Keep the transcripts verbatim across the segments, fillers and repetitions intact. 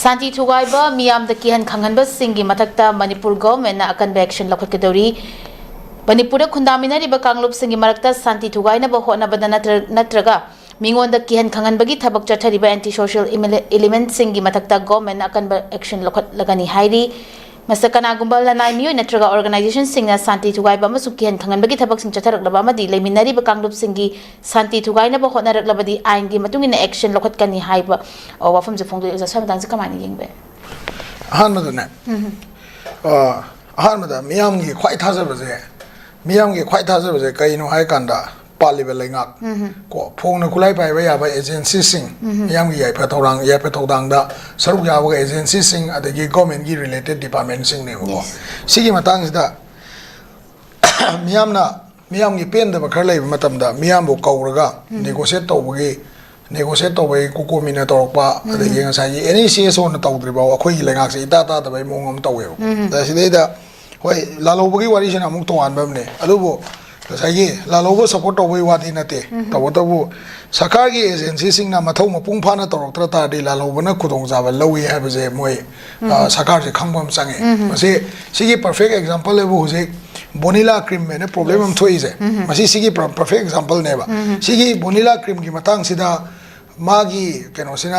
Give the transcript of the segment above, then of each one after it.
ꯁꯥꯟꯇꯤ ꯊꯨꯒꯥꯏꯕ ꯃꯤꯌꯥꯝꯗ ꯀꯤꯍꯟ ꯈꯪꯍꯟꯕꯁꯤꯡꯒꯤ ꯃꯊꯛꯇ ꯃꯅꯤꯄꯨꯔ ꯒꯣꯚꯔꯟꯃꯦꯟꯠꯅ ꯑꯀꯟꯕ ꯑꯦꯛꯁꯟ ꯂꯧꯈꯠꯀꯗꯧꯔꯤ꯫ ꯃꯅꯤꯄꯨꯔꯗ ꯈꯨꯟꯗꯥꯃꯤꯟꯅꯔꯤꯕ ꯀꯥꯡꯂꯨꯞꯁꯤꯡꯒꯤ ꯃꯔꯛꯇ ꯁꯥꯟꯇꯤ ꯊꯨꯒꯥꯏꯅꯕ ꯍꯣꯠꯅꯕꯗ ꯅꯠꯇ꯭ꯔ-, ꯅꯠꯇ꯭ꯔꯒ ꯃꯤꯉꯣꯟꯗ ꯀꯤꯍꯟ ꯈꯪꯍꯟꯕꯒꯤ ꯊꯕꯛ ꯆꯠꯊꯔꯤꯕ ꯑꯦꯟꯇꯤ ꯁꯣꯁꯤꯌꯦꯜ ꯏꯃꯤꯂꯦ-, ꯏꯂꯤꯃꯦꯟꯠꯁꯤꯡꯒꯤ ꯃꯊꯛꯇ ꯒꯣꯚꯔꯟꯃꯦꯟꯠꯅ ꯑꯀꯟꯕ ꯑꯦꯛꯁꯟ ꯂꯧꯈꯠꯂꯒꯅꯤ ꯍꯥꯏꯔꯤ꯫ ꯃꯁꯤꯗ ꯀꯅꯥꯒꯨꯝꯕ ꯂꯅꯥꯏ ꯃꯤꯑꯣꯏ ꯅꯠꯇ꯭ꯔꯒ ꯑꯣꯔꯒꯅꯥꯏꯖꯦꯁꯟꯁꯤꯡꯅ ꯁꯥꯟꯇꯤ ꯊꯨꯒꯥꯏꯕ ꯑꯃꯁꯨꯡ ꯀꯤꯍꯟ ꯈꯪꯍꯟꯕꯒꯤ ꯊꯕꯛꯁꯤꯡ ꯆꯠꯊꯔꯛꯂꯕ ꯑꯃꯗꯤ ꯂꯩꯃꯤꯟꯅꯔꯤꯕ ꯀꯥꯡꯂꯨꯞꯁꯤꯡꯒꯤ ꯁꯥꯟꯇꯤ ꯊꯨꯒꯥꯏꯅꯕ ꯍꯣꯠꯅꯔꯛꯂꯕꯗꯤ ꯑꯥꯏꯟꯒꯤ ꯃꯇꯨꯡ ꯏꯟꯅ ꯑꯦꯛꯁꯟ ꯂꯧꯈꯠꯀꯅꯤ ꯍꯥꯏꯕ, ꯑ, ꯋꯥꯐꯝꯁꯦ ꯐꯣꯡꯗꯣꯛꯏ꯫ ꯑꯣꯖꯥ, ꯁ꯭ꯋꯥꯏ ꯃꯇꯥꯡꯁꯦ ꯀꯃꯥꯏꯅ ꯌꯦꯡꯕ ꯌꯥꯏ? ꯑꯍꯥꯟꯕꯗꯅꯦ, ꯑ, ꯑꯍꯥꯟꯕꯗ ꯃꯤꯌꯥꯝꯒꯤ ꯈ꯭ꯋꯥꯏ ꯊꯥꯖꯕꯁꯦ, ꯃꯤꯌꯥꯝꯒꯤ ꯈ꯭ꯋꯥꯏ ꯊꯥꯖꯕꯁꯦ ꯀꯩꯅꯣ ꯍꯥꯏ ꯀꯥꯟꯗ, ꯄꯥꯜꯂꯤꯕ ꯂꯩꯉꯥꯛ ꯀꯣ, ꯐꯣꯡꯅ ꯈꯨꯠꯂꯥꯏ ꯄꯥꯏꯕ ꯌꯥꯕ ꯑꯦꯖꯦꯟꯁꯤꯁꯤꯡ, ꯃꯤꯌꯥꯝꯒꯤ ꯌꯥꯏꯐ ꯊꯧꯔꯥꯡ, ꯌꯥꯏꯐ ꯊꯧꯗꯥꯡꯗ ꯁꯔꯨꯛ ꯌꯥꯕ ꯑꯦꯖꯦꯟꯁꯤꯁꯤꯡ, ꯑꯗꯒꯤ ꯒꯣꯔꯃꯦꯟꯒꯤ ꯔꯤꯂꯦꯇꯦꯠ ꯗꯤꯄꯥꯔꯠꯃꯦꯟꯁꯤꯡꯅꯦꯕꯀꯣ꯫ Yes. ꯁꯤꯒꯤ ꯃꯇꯥꯡꯁꯤꯗ ꯃꯤꯌꯥꯝꯅ, ꯃꯤꯌꯥꯝꯒꯤ ꯄꯦꯟꯗꯕ ꯈꯔ ꯂꯩꯕ ꯃꯇꯝꯗ ꯃꯤꯌꯥꯝꯕꯨ ꯀꯧꯔꯒ ꯅꯦꯒꯣꯁꯤꯌꯦꯠ ꯇꯧꯕꯒꯤ, ꯅꯦꯒꯣꯁꯤꯌꯦꯠ ꯇꯧꯕꯒꯤ ꯀꯣꯀꯣꯃꯤꯅ ꯇꯧꯔꯛꯄ, ꯑꯗꯒꯤ ꯉꯁꯥꯏꯒꯤ ꯑꯦꯅꯤ ꯁꯤ ꯑꯦꯁ ꯑꯣꯅ ꯇꯧꯗ꯭ꯔꯤꯐꯥꯎ ꯑꯩꯈꯣꯏꯒꯤ ꯂꯩꯉꯥꯛꯁꯦ ꯏꯇꯥ ꯇꯥꯗꯕꯒꯤ ꯃꯑꯣꯡ ꯑꯃ ꯇꯧꯋꯦꯕ꯫ ꯑꯗ ꯁꯤꯗꯩꯗ ꯍꯣꯏ, ꯂꯥꯜꯍꯧꯕꯒꯤ ꯋꯥꯔꯤꯁꯤꯅ ꯑꯃꯨꯛ ꯇꯣꯉꯥꯟꯕ ꯑꯃꯅꯦ꯫ ꯑꯗꯨꯕꯨ ꯉꯁꯥꯏꯒꯤ ꯂꯥꯜꯍꯧꯕ ꯁꯞꯄꯣꯔꯠ ꯇꯧꯕꯒꯤ ꯋꯥꯗꯤ ꯅꯠꯇꯦ꯫ ꯇꯧꯕꯇꯕꯨ ꯁꯔꯀꯥꯔꯒꯤ ꯑꯦꯖꯦꯟꯁꯤꯁꯤꯡꯅ ꯃꯊꯧ ꯃꯄꯨꯡ ꯐꯥꯅ ꯇꯧꯔꯛꯇ꯭ꯔ ꯇꯥꯔꯗꯤ ꯂꯥꯜꯍꯧꯕꯅ ꯈꯨꯗꯣꯡꯆꯥꯕ ꯂꯧꯏ ꯍꯥꯏꯕꯁꯦ ꯃꯣꯏ, ꯑ, ꯁꯔꯀꯥꯔꯁꯦ ꯈꯪꯕ ꯑꯃ ꯆꯪꯉꯦ꯫ ꯃꯁꯤ, ꯁꯤꯒꯤ ꯄꯔꯐꯦꯛ ꯑꯦꯛꯖꯥꯝꯄꯜ ꯍꯥꯏꯕꯨ ꯍꯧꯖꯤꯛ ꯕꯣꯅꯤꯂꯥ ꯀ꯭ꯔꯤꯝ ꯍꯥꯏꯅ ꯄ꯭ꯔꯣꯕ꯭ꯂꯦꯝ ꯑꯃ ꯊꯣꯛꯏꯁꯦ꯫ ꯃꯁꯤ ꯁꯤꯒꯤ ꯄꯔꯐꯦꯛ ꯑꯦꯛꯖꯥꯝꯄꯜꯅꯦꯕ꯫ ꯁꯤꯒꯤ ꯕꯣꯅꯤꯂꯥ ꯀ꯭ꯔꯤꯝꯒꯤ ꯃꯇꯥꯡꯁꯤꯗ ꯃꯥꯒꯤ ꯀꯩꯅꯣꯁꯤꯅ,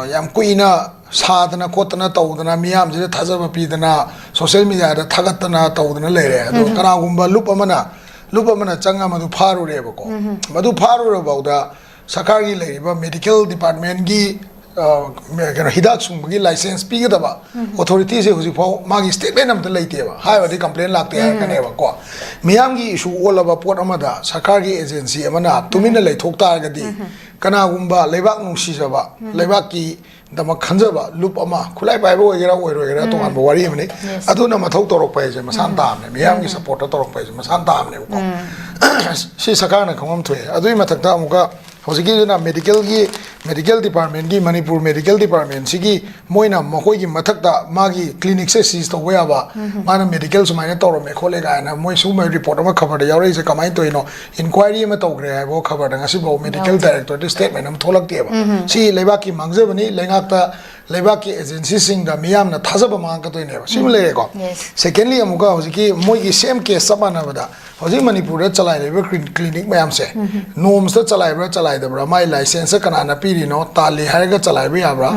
ꯑ, ꯌꯥꯝ ꯀꯨꯏꯅ ꯁꯥꯗꯅ ꯈꯣꯠꯇꯅ ꯇꯧꯗꯅ ꯃꯤꯌꯥꯝꯁꯤꯗ ꯊꯥꯖꯕ ꯄꯤꯗꯅ ꯁꯣꯁꯤꯌꯦꯜ ꯃꯤꯗꯤꯌꯥꯗ ꯊꯥꯒꯠꯇꯅ ꯇꯧꯗꯅ ꯂꯩꯔꯦ꯫ ꯑꯗꯣ ꯀꯅꯥꯒꯨꯝꯕ ꯂꯨꯞ ꯑꯃꯅ, ꯂꯨꯞ ꯑꯃꯅ ꯆꯪꯉ ꯃꯗꯨ ꯐꯥꯔꯨꯔꯦꯕꯀꯣ꯫ ꯃꯗꯨ ꯐꯥꯔꯨꯔꯐꯥꯎꯗ ꯁꯔꯀꯥꯔꯒꯤ ꯂꯩꯔꯤꯕ ꯃꯦꯗꯤꯀꯦꯜ ꯗꯤꯄꯥꯔꯠꯃꯦꯟꯒꯤ, ꯑ, ꯀꯩꯅꯣ, ꯍꯤꯗꯥꯛ ꯁꯨꯡꯕꯒꯤ ꯂꯥꯏꯁꯦꯟꯁ ꯄꯤꯒꯗꯕ ꯑꯣꯊꯣꯔꯤꯇꯤꯁꯦ ꯍꯧꯖꯤꯛꯐꯥꯎ ꯃꯥꯒꯤ ꯁ꯭ꯇꯦꯠꯃꯦꯟ ꯑꯝꯇ ꯂꯩꯇꯦꯕ꯫ ꯍꯥꯏꯔꯨꯔꯗꯤ ꯀꯝꯄ꯭ꯂꯦꯟ ꯂꯥꯛꯇꯦ ꯍꯥꯏꯔꯛꯀꯅꯦꯕꯀꯣ꯫ ꯃꯤꯌꯥꯝꯒꯤ ꯏꯁꯨ ꯑꯣꯜꯂꯕ ꯄꯣꯠ ꯑꯃꯗ ꯁꯔꯀꯥꯔꯒꯤ ꯑꯦꯖꯦꯟꯁꯤ ꯑꯃꯅ ꯇꯨꯃꯤꯟꯅ ꯂꯩꯊꯣꯛ ꯇꯥꯔꯒꯗꯤ ꯀꯅꯥꯒꯨꯝꯕ ꯂꯩꯕꯥꯛ ꯅꯨꯡꯁꯤꯖꯕ, ꯂꯩꯕꯥꯛꯀꯤꯗꯃꯛ ꯈꯟꯖꯕ ꯂꯨꯞ ꯑꯃ, ꯈꯨꯠꯂꯥꯏ ꯄꯥꯏꯕ ꯑꯣꯏꯒꯦꯔꯥ ꯑꯣꯏꯔꯣꯏꯒꯦꯔꯥ ꯇꯣꯉꯥꯟꯕ ꯋꯥꯔꯤ ꯑꯃꯅꯤ, ꯑꯗꯨꯅ ꯃꯊꯧ ꯇꯧꯔꯛꯄ ꯍꯥꯏꯁꯦ ꯃꯁꯥꯅ ꯇꯥꯕꯅꯦ, ꯃꯤꯌꯥꯝꯒꯤ ꯁꯞꯄꯣꯔꯠꯇ ꯇꯧꯔꯛꯄ ꯍꯥꯏꯁꯦ ꯃꯁꯥꯅ ꯇꯥꯕꯅꯦꯕꯀꯣ꯫ ꯁꯤ ꯁꯔꯀꯥꯔꯅ ꯈꯪꯐꯝ ꯊꯣꯛꯑꯦ꯫ ꯑꯗꯨꯒꯤ ꯃꯊꯛꯇ ꯑꯃꯨꯛꯀ ꯍꯧꯖꯤꯛꯀꯤꯗꯨꯅ ꯃꯦꯗꯤꯀꯦꯜꯒꯤ, ꯃꯦꯗꯤꯀꯦꯜ ꯗꯤꯄꯥꯔꯠꯃꯦꯟꯒꯤ, ꯃꯅꯤꯄꯨꯔ ꯃꯦꯗꯤꯀꯦꯜ ꯗꯤꯄꯥꯔꯠꯃꯦꯟꯁꯤꯒꯤ ꯃꯣꯏꯅ ꯃꯈꯣꯏꯒꯤ ꯃꯊꯛꯇ ꯃꯥꯒꯤ ꯀ꯭ꯂꯤꯅꯤꯛꯁꯦ ꯁꯤꯖ ꯇꯧꯕ ꯌꯥꯕ, ꯃꯥꯅ ꯃꯦꯗꯤꯀꯦꯜ ꯁꯨꯃꯥꯏꯅ ꯇꯧꯔꯝꯃꯦ ꯈꯣꯠꯂꯦ ꯀꯥꯏꯅ ꯃꯣꯏ ꯁꯤꯒꯨꯝꯕ ꯔꯤꯄꯣꯔꯠ ꯑꯃ ꯈꯕꯔꯗ ꯌꯥꯎꯔꯛꯏꯁꯦ ꯀꯃꯥꯏꯅ ꯇꯧꯔꯤꯅꯣ? ꯏꯟꯀ꯭ꯋꯥꯏꯔꯤ ꯑꯃ ꯇꯧꯈ꯭ꯔꯦ ꯍꯥꯏꯕ ꯈꯕꯔꯗ ꯉꯁꯤꯐꯥꯎ ꯃꯦꯗꯤꯀꯦꯜ ꯗꯥꯏꯔꯦꯛꯇꯣꯔꯦꯠꯇ ꯁ꯭ꯇꯦꯠꯃꯦꯟ ꯑꯃ ꯊꯣꯛꯂꯛꯇꯦꯕ꯫ ꯁꯤ ꯂꯩꯕꯥꯛꯀꯤ ꯃꯥꯡꯖꯕꯅꯤ, ꯂꯩꯉꯥꯛꯇ ꯂꯩꯕꯥꯛꯀꯤ ꯑꯦꯖꯦꯟꯁꯤꯁꯤꯡꯗ ꯃꯤꯌꯥꯝꯅ ꯊꯥꯖꯕ ꯃꯥꯡꯉꯛꯀꯗꯣꯏꯅꯦꯕ꯫ ꯁꯤꯃ ꯂꯩꯔꯦꯀꯣ꯫ Yes. Secondly, ꯑꯃꯨꯛꯀ ꯍꯧꯖꯤꯛꯀꯤ ꯃꯣꯏꯒꯤ ꯁꯦꯝ ꯀꯦꯁ ꯆꯞ ꯃꯥꯟꯅꯕꯗ ꯍꯧꯖꯤꯛ ꯃꯅꯤꯄꯨꯔꯗ ꯆꯂꯥꯏꯔꯤꯕ ꯀ꯭ꯂꯤꯅꯤꯛ ꯃꯌꯥꯝꯁꯦ ꯅꯣꯝꯁꯇ ꯆꯂꯥꯏꯕ꯭ꯔꯥ ꯆꯂꯥꯏꯗꯕ꯭ꯔꯥ, ꯃꯥꯏ ꯂꯥꯏꯁꯦꯟꯁꯁꯦ ꯀꯅꯥꯅ ꯄꯤꯔꯤꯅꯣ, ꯇꯥꯜꯂꯤ ꯍꯥꯏꯔꯒ ꯆꯂꯥꯏꯕ ꯌꯥꯕ꯭ꯔꯥ,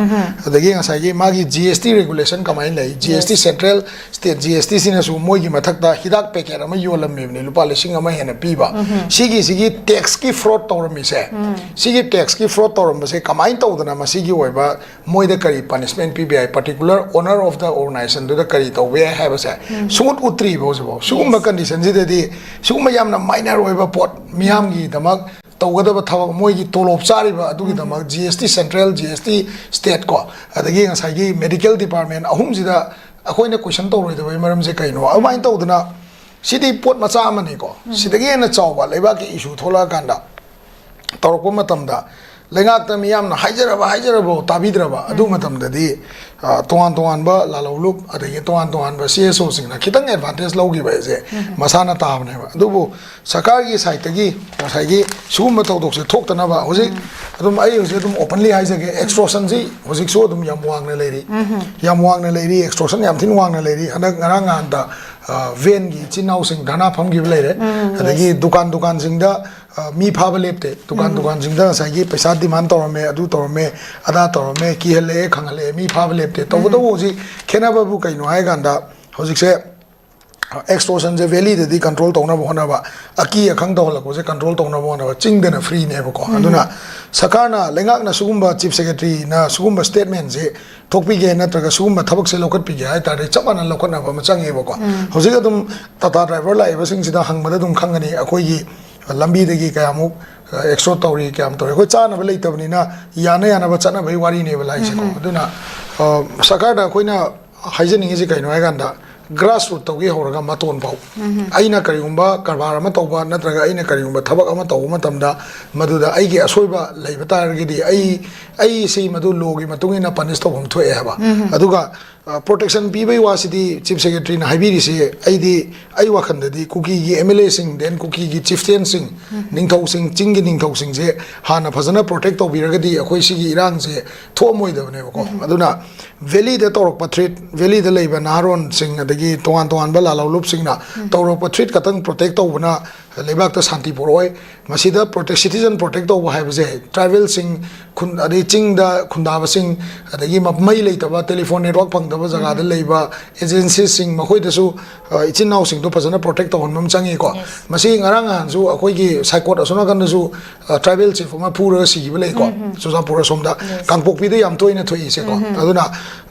ꯑꯗꯒꯤ ꯉꯁꯥꯏꯒꯤ ꯃꯥꯒꯤ ꯖꯤ ꯑꯦꯁ ꯇꯤ ꯔꯦꯒꯨꯂꯦꯁꯟ ꯀꯃꯥꯏꯅ ꯂꯩ, ꯖꯤ ꯑꯦꯁ ꯇꯤ ꯁꯦꯟꯇ꯭ꯔꯦꯜ ꯁ꯭ꯇꯦꯠ ꯖꯤ ꯑꯦꯁ ꯇꯤꯁꯤꯅꯁꯨ ꯃꯣꯏꯒꯤ ꯃꯊꯛꯇ ꯍꯤꯗꯥꯛ ꯄꯦꯀꯦꯠ ꯑꯃ ꯌꯣꯜꯂꯝꯃꯤꯕꯅꯤ ꯂꯨꯄꯥ ꯂꯤꯁꯤꯡ ꯑꯃ ꯍꯦꯟꯅ ꯄꯤꯕ꯫ ꯁꯤꯒꯤ ꯁꯤꯒꯤ ꯇꯦꯛꯁꯀꯤ ꯐ꯭ꯔꯣꯗ ꯇꯧꯔꯝꯃꯤꯁꯦ, ꯁꯤꯒꯤ ꯇꯦꯛꯁꯀꯤ ꯐ꯭ꯔꯣꯗ ꯇꯧꯔꯝꯕꯁꯦ ꯀꯃꯥꯏꯅ ꯇꯧꯗꯅ ꯃꯁꯤꯒꯤ ꯑꯣꯏꯕ ꯃꯣꯏꯗ ꯀꯔꯤ ꯄꯅꯤꯁꯃꯦꯟ ꯄꯤꯕ ꯌꯥꯏ, ꯄꯥꯔꯇꯤꯀꯨꯂꯔ ꯑꯣꯅꯔ ꯑꯣꯐ ꯗ ꯑꯣꯔꯒꯅꯥꯏꯖꯦꯁꯟꯗꯨꯗ ꯀꯔꯤ ꯇꯧꯕ ꯌꯥꯏ ꯍꯥꯏꯕꯁꯦ ꯁꯨꯡꯎꯠ ꯎꯠꯇ꯭ꯔꯤꯕ ꯍꯧꯖꯤꯛꯐꯥꯎ꯫ ꯁꯤꯒꯨꯝꯕ ꯀꯟꯗꯤꯁꯟꯁꯤꯗꯗꯤ ꯁꯤꯒꯨꯝꯕ ꯌꯥꯝꯅ ꯃꯥꯏꯅꯔ ꯑꯣꯏꯕ ꯄꯣꯠ ꯃꯤꯌꯥꯝꯒꯤꯗꯃꯛ ꯇꯧꯒꯗꯕ ꯊꯕꯛ, ꯃꯣꯏꯒꯤ ꯇꯣꯂꯣꯞ ꯆꯥꯔꯤꯕ ꯑꯗꯨꯒꯤꯗꯃꯛ ꯖꯤ ꯑꯦꯁ ꯇꯤ ꯁꯦꯟꯇ꯭ꯔꯦꯜ, ꯖꯤ ꯑꯦꯁ ꯇꯤ ꯁ꯭ꯇꯦꯠ ꯀꯣ, ꯑꯗꯒꯤ ꯉꯁꯥꯏꯒꯤ ꯃꯦꯗꯤꯀꯦꯜ ꯗꯤꯄꯥꯔꯠꯃꯦꯟ ꯑꯍꯨꯝꯁꯤꯗ ꯑꯩꯈꯣꯏꯅ ꯀꯣꯏꯁꯟ ꯇꯧꯔꯣꯏꯗꯕꯒꯤ ꯃꯔꯝꯁꯦ ꯀꯩꯅꯣ? ꯑꯗꯨꯃꯥꯏꯅ ꯇꯧꯗꯅ ꯁꯤꯗꯤ ꯄꯣꯠ ꯃꯆꯥ ꯑꯃꯅꯤꯀꯣ꯫ ꯁꯤꯗꯒꯤ ꯍꯦꯟꯅ ꯆꯥꯎꯕ ꯂꯩꯕꯥꯛꯀꯤ ꯏꯁꯨ ꯊꯣꯛꯂꯛꯑꯀꯥꯟꯗ ꯇꯧꯔꯛꯄ ꯃꯇꯝꯗ ꯂꯩꯉꯥꯛꯇ ꯃꯤꯌꯥꯝꯅ ꯍꯥꯏꯖꯔꯕ ꯍꯥꯏꯖꯔꯕ ꯇꯥꯕꯤꯗ꯭ꯔꯕ, ꯑꯗꯨ ꯃꯇꯝꯗꯗꯤ ꯑ, ꯇꯣꯉꯥꯟ ꯇꯣꯉꯥꯟꯕ ꯂꯥꯂꯧꯂꯨꯞ ꯑꯗꯒꯤ ꯇꯣꯉꯥꯟ ꯇꯣꯉꯥꯟꯕ ꯁꯤ ꯑꯦꯁ ꯑꯣꯁꯤꯡꯅ ꯈꯤꯇꯪ ꯑꯦꯗꯚꯥꯟꯇꯦꯖ ꯂꯧꯈꯤꯕ ꯍꯥꯏꯁꯦ ꯃꯁꯥꯅ ꯇꯥꯕꯅꯦꯕ꯫ ꯑꯗꯨꯕꯨ ꯁꯔꯀꯥꯔꯒꯤ ꯁꯥꯏꯠꯇꯒꯤ ꯉꯁꯥꯏꯒꯤ ꯁꯤꯒꯨꯝꯕ ꯊꯧꯗꯣꯛꯁꯦ ꯊꯣꯛꯇꯅꯕ ꯍꯧꯖꯤꯛ ꯑꯗꯨꯝ ꯑꯩ ꯍꯧꯖꯤꯛ ꯑꯗꯨꯝ ꯑꯣꯄꯟꯂꯤ ꯍꯥꯏꯖꯒꯦ, ꯑꯦꯛꯁꯇꯣꯔꯁꯟꯁꯤ ꯍꯧꯖꯤꯛꯁꯨ ꯑꯗꯨꯝ ꯌꯥꯝ ꯋꯥꯡꯅ ꯂꯩꯔꯤ, ꯌꯥꯝ ꯋꯥꯡꯅ ꯂꯩꯔꯤ, ꯑꯦꯛꯁꯇꯣꯔꯁꯟ ꯌꯥꯝ ꯊꯤꯅ ꯋꯥꯡꯅ ꯂꯩꯔꯤ꯫ ꯍꯟꯗꯛ ꯉꯔꯥꯡ ꯅꯍꯥꯟꯗ ꯚꯦꯟꯒꯤ ꯏꯆꯤꯟ ꯏꯅꯥꯎꯁꯤꯡ ꯙꯔꯅꯥ ꯐꯝꯈꯤꯕ ꯂꯩꯔꯦ꯫ ꯑꯗꯒꯤ ꯗꯨꯀꯥꯟ ꯗꯨꯀꯥꯟꯁꯤꯡꯗ ꯑ, ꯃꯤ ꯐꯥꯕ ꯂꯦꯞꯇꯦ꯫ ꯗꯨꯀꯥꯟ ꯗꯨꯀꯥꯟꯁꯤꯡꯗ ꯉꯁꯥꯏꯒꯤ ꯄꯩꯁꯥ ꯗꯤꯃꯥꯟ ꯇꯧꯔꯝꯃꯦ, ꯑꯗꯨ ꯇꯧꯔꯝꯃꯦ, ꯑꯗꯥ ꯇꯧꯔꯝꯃꯦ, ꯀꯤꯍꯜꯂꯛꯑꯦ, ꯈꯪꯍꯜꯂꯛꯑꯦ, ꯃꯤ ꯐꯥꯕ ꯂꯦꯞꯇꯦ꯫ ꯇꯧꯕꯇꯕꯨ ꯍꯧꯖꯤꯛ ꯈꯦꯠꯅꯕꯕꯨ ꯀꯩꯅꯣ ꯍꯥꯏ ꯀꯥꯟꯗ ꯍꯧꯖꯤꯛꯁꯦ ꯑꯦꯛꯁꯇꯣꯔꯁꯟꯁꯦ ꯚꯦꯂꯤꯗꯗꯤ ꯀꯟꯇ꯭ꯔꯣꯜ ꯇꯧꯅꯕ ꯍꯣꯠꯅꯕ, ꯑꯀꯤ ꯑꯈꯪ ꯇꯧꯍꯜꯂꯛꯄꯁꯦ ꯀꯟꯇ꯭ꯔꯣꯜ ꯇꯧꯅꯕ ꯍꯣꯠꯅꯕ ꯆꯤꯡꯗꯅ ꯐ꯭ꯔꯤꯅꯦꯕꯀꯣ꯫ ꯑꯗꯨꯅ ꯁꯔꯀꯥꯔꯅ, ꯂꯩꯉꯥꯛꯅ ꯁꯤꯒꯨꯝꯕ ꯆꯤꯐ ꯁꯦꯀ꯭ꯔꯦꯇꯔꯤꯅ ꯁꯤꯒꯨꯝꯕ ꯁ꯭ꯇꯦꯠꯃꯦꯟꯁꯦ ꯊꯣꯛꯄꯤꯒꯦ ꯅꯠꯇ꯭ꯔꯒ ꯁꯤꯒꯨꯝꯕ ꯊꯕꯛꯁꯦ ꯂꯧꯈꯠꯄꯤꯒꯦ ꯍꯥꯏ ꯇꯥꯔꯗꯤ ꯆꯞ ꯃꯥꯟꯅꯅ ꯂꯧꯈꯠꯅꯕ ꯑꯃ ꯆꯪꯉꯦꯕꯀꯣ꯫ ꯍꯧꯖꯤꯛ ꯑꯗꯨꯝ ꯇꯥꯇꯥ ꯗ꯭ꯔꯥꯏꯚꯔ ꯂꯥꯛꯏꯕꯁꯤꯡꯁꯤꯗ ꯍꯪꯕꯗ ꯑꯗꯨꯝ ꯈꯪꯒꯅꯤ ꯑꯩꯈꯣꯏꯒꯤ ꯂꯝꯕꯤꯗꯒꯤ ꯀꯌꯥꯃꯨꯛ ꯑꯦꯛꯁꯇꯣꯔ ꯇꯧꯔꯤ, ꯀꯌꯥꯝ ꯇꯧꯔꯤ꯫ ꯑꯩꯈꯣꯏ ꯆꯥꯅꯕ ꯂꯩꯇꯕꯅꯤꯅ ꯌꯥꯅ ꯌꯥꯅꯕ ꯆꯠꯅꯕꯒꯤ ꯋꯥꯔꯤꯅꯦꯕ ꯂꯥꯛꯏꯁꯦꯀꯣ꯫ ꯑꯗꯨꯅ ꯑ, ꯁꯔꯀꯥꯔꯗ ꯑꯩꯈꯣꯏꯅ ꯍꯥꯏꯖꯅꯤꯡꯉꯤꯁꯤ ꯀꯩꯅꯣ ꯍꯥꯏ ꯀꯥꯟꯗ ꯒ꯭ꯔꯥꯁ ꯔꯨꯠꯇꯒꯤ ꯍꯧꯔꯒ ꯃꯇꯣꯟ ꯐꯥꯎ ꯑꯩꯅ ꯀꯔꯤꯒꯨꯝꯕ ꯀꯔꯕꯥꯔ ꯑꯃ ꯇꯧꯕ ꯅꯠꯇ꯭ꯔꯒ ꯑꯩꯅ ꯀꯔꯤꯒꯨꯝꯕ ꯊꯕꯛ ꯑꯃ ꯇꯧꯕ ꯃꯇꯝꯗ ꯃꯗꯨꯗ ꯑꯩꯒꯤ ꯑꯁꯣꯏꯕ ꯂꯩꯕ ꯇꯥꯔꯒꯗꯤ ꯑꯩ ꯑꯩꯁꯤ ꯃꯗꯨ ꯂꯣꯒꯤ ꯃꯇꯨꯡ ꯏꯟꯅ ꯄꯅꯤꯁ ꯇꯧꯐꯝ ꯊꯣꯛꯑꯦ ꯍꯥꯏꯕ꯫ ꯑꯗꯨꯒ ꯄ꯭ꯔꯣꯇꯦꯛꯁꯟ ꯄꯤꯕꯒꯤ ꯋꯥꯁꯤꯗꯤ ꯆꯤꯐ ꯁꯦꯀ꯭ꯔꯦꯇꯔꯤꯅ ꯍꯥꯏꯕꯤꯔꯤꯁꯦ, ꯑꯩꯗꯤ ꯑꯩ ꯋꯥꯈꯜꯗꯗꯤ ꯀꯨꯀꯤꯒꯤ ꯑꯦꯝ ꯑꯦꯜ ꯑꯦꯁꯤꯡ, ꯗꯦꯟ ꯀꯨꯀꯤꯒꯤ ꯆꯤꯐꯇꯦꯟꯁꯤꯡ, ꯅꯤꯡꯊꯧꯁꯤꯡ, ꯆꯤꯡꯒꯤ ꯅꯤꯡꯊꯧꯁꯤꯡꯁꯦ ꯍꯥꯟꯅ ꯐꯖꯅ ꯄ꯭ꯔꯣꯇꯦꯛ ꯇꯧꯕꯤꯔꯒꯗꯤ ꯑꯩꯈꯣꯏ ꯁꯤꯒꯤ ꯏꯔꯥꯡꯁꯦ ꯊꯣꯛꯑꯝꯃꯣꯏꯗꯕꯅꯦꯕꯀꯣ꯫ ꯑꯗꯨꯅ ꯚꯦꯂꯤꯗ ꯇꯧꯔꯛꯄ ꯊ꯭ꯔꯤꯠ, ꯚꯦꯂꯤꯗ ꯂꯩꯕ ꯅꯍꯥꯔꯣꯟꯁꯤꯡ, ꯑꯗꯒꯤ ꯇꯣꯉꯥꯟ ꯇꯣꯉꯥꯟꯕ ꯂꯥꯂꯧꯂꯨꯞꯁꯤꯡꯅ ꯇꯧꯔꯛꯄ ꯊ꯭ꯔꯤꯠ ꯈꯛꯇꯪ ꯄ꯭ꯔꯣꯇꯦꯛ ꯇꯧꯕꯅ ꯂꯩꯕꯥꯛꯇ ꯁꯥꯟꯇꯤ ꯄꯨꯔꯛꯑꯣꯏ꯫ ꯃꯁꯤꯗ ꯄ꯭ꯔꯣꯇꯦꯛ, ꯁꯤꯇꯤꯖꯟ ꯄ꯭ꯔꯣꯇꯦꯛ ꯇꯧꯕ ꯍꯥꯏꯕꯁꯦ ꯇ꯭ꯔꯥꯏꯕꯦꯜꯁꯤꯡ, ꯈꯨꯟ, ꯑꯗꯩ ꯆꯤꯡꯗ ꯈꯨꯟꯗꯥꯕꯁꯤꯡ, ꯑꯗꯒꯤ ꯃ-, ꯃꯩ ꯂꯩꯇꯕ, ꯇꯦꯂꯤꯐꯣꯟ ꯅꯦꯠꯋꯥꯔꯛ ꯐꯪꯗꯕ ꯖꯒꯥꯗ ꯂꯩꯕ ꯑꯦꯖꯦꯟꯁꯤꯁꯤꯡ, ꯃꯈꯣꯏꯗꯁꯨ, ꯑ, ꯏꯆꯤꯟ ꯏꯅꯥꯎꯁꯤꯡꯗꯣ ꯐꯖꯅ ꯄ꯭ꯔꯣꯇꯦꯛ ꯇꯧꯍꯟꯕ ꯑꯃ ꯆꯪꯉꯤꯀꯣ꯫ ꯃꯁꯤ ꯉꯔꯥꯡ ꯅꯍꯥꯟꯁꯨ ꯑꯩꯈꯣꯏꯒꯤ ꯁꯥꯏꯀꯣꯠ ꯑꯁꯣꯝ ꯅꯥꯀꯟꯗꯁꯨ, ꯑ, ꯇ꯭ꯔꯥꯏꯕꯦꯜ ꯆꯤꯐ ꯑꯃ ꯐꯨꯔꯒ ꯁꯤꯈꯤꯕ ꯂꯩꯀꯣ, ꯆꯨꯔꯆꯥꯟꯄꯨꯔ ꯑꯁꯣꯝꯗ꯫ ꯀꯥꯡꯄꯣꯛꯄꯤꯗ ꯌꯥꯝ ꯇꯣꯏꯅ ꯊꯣꯛꯏꯁꯦꯀꯣ꯫ ꯑꯗꯨꯅ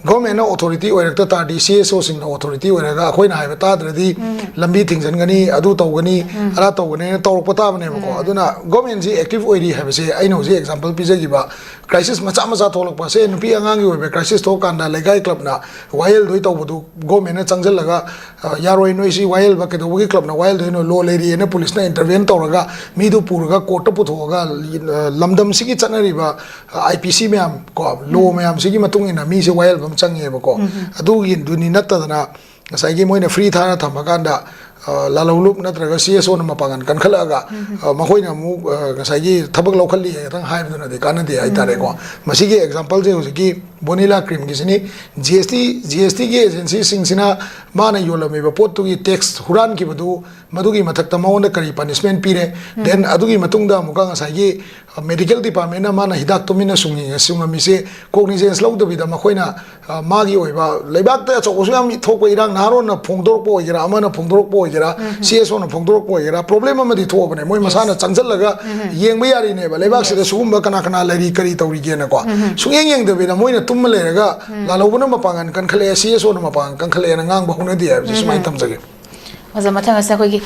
ꯒꯣꯔꯃꯦꯟꯅ ꯑꯣꯊꯣꯔꯤꯇꯤ ꯑꯣꯏꯔꯛꯇ ꯇꯥꯔꯗꯤ, ꯁꯤ ꯑꯦꯁ ꯑꯣꯁꯤꯡꯅ ꯑꯣꯊꯣꯔꯤꯇꯤ ꯑꯣꯏꯔꯒ ꯑꯩꯈꯣꯏꯅ ꯍꯥꯏꯕ ꯇꯥꯗ꯭ꯔꯗꯤ ꯂꯝꯕꯤ ꯊꯤꯡꯖꯤꯟꯒꯅꯤ, ꯑꯗꯨ ꯇꯧꯒꯅꯤ, ꯑꯗꯥ ꯇꯧꯒꯅꯤꯅ ꯇꯧꯔꯛꯄ ꯇꯥꯕꯅꯦꯕꯀꯣ꯫ ꯑꯗꯨꯅ ꯒꯣꯔꯃꯦꯟꯁꯤ ꯑꯦꯛꯇꯤꯚ ꯑꯣꯏꯔꯤ ꯍꯥꯏꯕꯁꯦ ꯑꯩꯅ ꯍꯧꯖꯤꯛ ꯑꯦꯛꯖꯥꯝꯄꯜ ꯄꯤꯖꯈꯤꯕ ꯀ꯭ꯔꯥꯏꯁꯤꯁ ꯃꯆꯥ ꯃꯆꯥ ꯊꯣꯛꯂꯛꯄꯁꯦ, ꯅꯨꯄꯤ ꯑꯉꯥꯡꯒꯤ ꯑꯣꯏꯕ ꯀ꯭ꯔꯥꯏꯁꯤꯁ ꯊꯣꯛꯂꯀꯥꯟꯗ ꯂꯩꯀꯥꯏ ꯀ꯭ꯂꯕꯅ ꯋꯥꯌꯦꯜꯗꯣꯏ ꯇꯧꯕꯗꯨ ꯒꯣꯔꯃꯦꯟꯅ ꯆꯪꯁꯤꯜꯂꯒ, ꯑ, "ꯌꯥꯔꯣꯏ, ꯅꯣꯏ ꯁꯤ ꯋꯥꯌꯦꯜꯕ ꯀꯩꯗꯧꯕꯒꯤ ꯀ꯭ꯂꯕꯅ ꯋꯥꯌꯦꯜꯗꯣꯏꯅꯣ? ꯂꯣ ꯂꯩꯔꯤꯑꯅ" ꯄꯨꯂꯤꯁꯅ ꯏꯟꯇꯔꯚꯦꯟ ꯇꯧꯔꯒ ꯃꯤꯗꯨ ꯄꯨꯔꯒ ꯀꯣꯔꯠꯇ ꯄꯨꯊꯣꯛꯑꯒ, ꯑ, ꯂꯝꯗꯝꯁꯤꯒꯤ ꯆꯠꯅꯔꯤꯕ, ꯑ, ꯑꯥꯏ ꯄꯤ ꯁꯤ ꯃꯌꯥꯝ ꯀꯣ, ꯂꯣ ꯃꯌꯥꯝꯁꯤꯒꯤ ꯃꯇꯨꯡ ꯏꯟꯅ ꯃꯤꯁꯦ ꯋꯥꯌꯦꯜꯕ ꯑꯃ ꯆꯪꯉꯦꯕꯀꯣ꯫ ꯑꯗꯨꯒꯤꯗꯨꯅꯤ ꯅꯠꯇꯗꯅ ꯉꯁꯥꯏꯒꯤ ꯃꯣꯏꯅ ꯐ꯭ꯔꯤ ꯊꯥꯔ ꯊꯝꯃꯀꯥꯟꯗ, ꯑ, ꯂꯥꯂꯧꯂꯨꯞ ꯅꯠꯇ꯭ꯔꯒ ꯁꯤ ꯑꯦꯁ ꯑꯣꯅ ꯃꯄꯥꯡꯒꯜ ꯀꯟꯈꯠꯂꯛꯑꯒ, ꯑ, ꯃꯈꯣꯏꯅ ꯑꯃꯨꯛ, ꯑ, ꯉꯁꯥꯏꯒꯤ ꯊꯕꯛ ꯂꯧꯈꯠꯂꯤ ꯈꯛꯇꯪ ꯍꯥꯏꯕꯗꯨꯅꯗꯤ ꯀꯥꯟꯅꯗꯦ ꯍꯥꯏꯇꯥꯔꯦꯀꯣ꯫ ꯃꯁꯤꯒꯤ ꯑꯦꯛꯖꯥꯝꯄꯜꯁꯦ ꯍꯧꯖꯤꯛꯀꯤ ꯕꯣꯅꯤꯂꯥ ꯀ꯭ꯔꯤꯝꯒꯤꯁꯤꯅꯤ꯫ ꯖꯤ ꯑꯦꯁ ꯇꯤ, ꯖꯤ ꯑꯦꯁ ꯇꯤꯒꯤ ꯑꯦꯖꯦꯟꯁꯤꯁꯤꯡꯁꯤꯅ ꯃꯥꯅ ꯌꯣꯜꯂꯝꯃꯤꯕ ꯄꯣꯠꯇꯨꯒꯤ ꯇꯦꯛꯁ ꯍꯨꯔꯥꯟꯈꯤꯕꯗꯨ, ꯃꯗꯨꯒꯤ ꯃꯊꯛꯇ ꯃꯉꯣꯟꯗ ꯀꯔꯤ ꯄꯅꯤꯁꯃꯦꯟ ꯄꯤꯔꯦ? ꯗꯦꯟ ꯑꯗꯨꯒꯤ ꯃꯇꯨꯡꯗ ꯑꯃꯨꯛꯀ ꯉꯁꯥꯏꯒꯤ, ꯑ, ꯃꯦꯗꯤꯀꯦꯜ ꯗꯤꯄꯥꯔꯠꯃꯦꯟꯅ ꯃꯥꯅ ꯍꯤꯗꯥꯛ ꯇꯨꯃꯤꯟꯅ ꯁꯨꯡꯉꯤ-, ꯁꯨꯡꯉꯝꯃꯤꯁꯦ ꯀꯣꯒꯅꯤꯖꯦꯟꯁ ꯂꯧꯗꯕꯤꯗ ꯃꯈꯣꯏꯅ, ꯑ, ꯃꯥꯒꯤ ꯑꯣꯏꯕ ꯂꯩꯕꯥꯛꯇ ꯑꯆꯧꯕꯁꯨ ꯌꯥꯝ ꯊꯣꯛꯄ ꯏꯔꯥꯡ, ꯅꯍꯥꯔꯣꯟꯅ ꯐꯣꯡꯗꯣꯔꯛꯄ ꯑꯣꯏꯒꯦꯔꯥ, ꯑꯃꯅ ꯐꯣꯡꯗꯣꯔꯛꯄ ꯑꯣꯏꯒꯦꯔꯥ, ꯁꯤ ꯑꯦꯁ ꯑꯣꯅ ꯐꯣꯡꯗꯣꯔꯛꯄ ꯑꯣꯏꯒꯦꯔꯥ, ꯄ꯭ꯔꯣꯕ꯭ꯂꯦꯝ ꯑꯃꯗꯤ ꯊꯣꯛꯑꯕꯅꯦ꯫ ꯃꯣꯏ ꯃꯁꯥꯅ ꯆꯪꯁꯤꯜꯂꯒ ꯌꯦꯡꯕ ꯌꯥꯔꯤꯅꯦꯕ, ꯂꯩꯕꯥꯛꯁꯤꯗ ꯁꯤꯒꯨꯝꯕ ꯀꯅꯥ ꯀꯅꯥ ꯂꯩꯔꯤ, ꯀꯔꯤ ꯇꯧꯔꯤꯒꯦꯅꯀꯣ꯫ ꯁꯨꯡꯌꯦꯡ ꯌꯦꯡꯗꯕꯤꯗ ꯃꯣꯏꯅ ꯇꯨꯝꯃ ꯂꯩꯔꯒ ꯂꯥꯜꯍꯧꯕꯅ ꯃꯄꯥꯡꯒꯜ ꯀꯟꯈꯠꯂꯛꯑꯦ, ꯁꯤ ꯑꯦꯁ ꯑꯣꯅ ꯃꯄꯥꯡꯒꯜ ꯀꯟꯈꯠꯂꯛꯑꯦꯅ ꯉꯥꯡꯕ ꯍꯧꯅꯗꯦ ꯍꯥꯏꯕꯁꯦ ꯁꯨꯃꯥꯏꯅ ꯊꯝꯖꯒꯦ꯫ ꯑꯣꯖꯥ, ꯃꯊꯪ ꯑꯁꯤꯅ ꯑꯩꯈꯣꯏꯒꯤ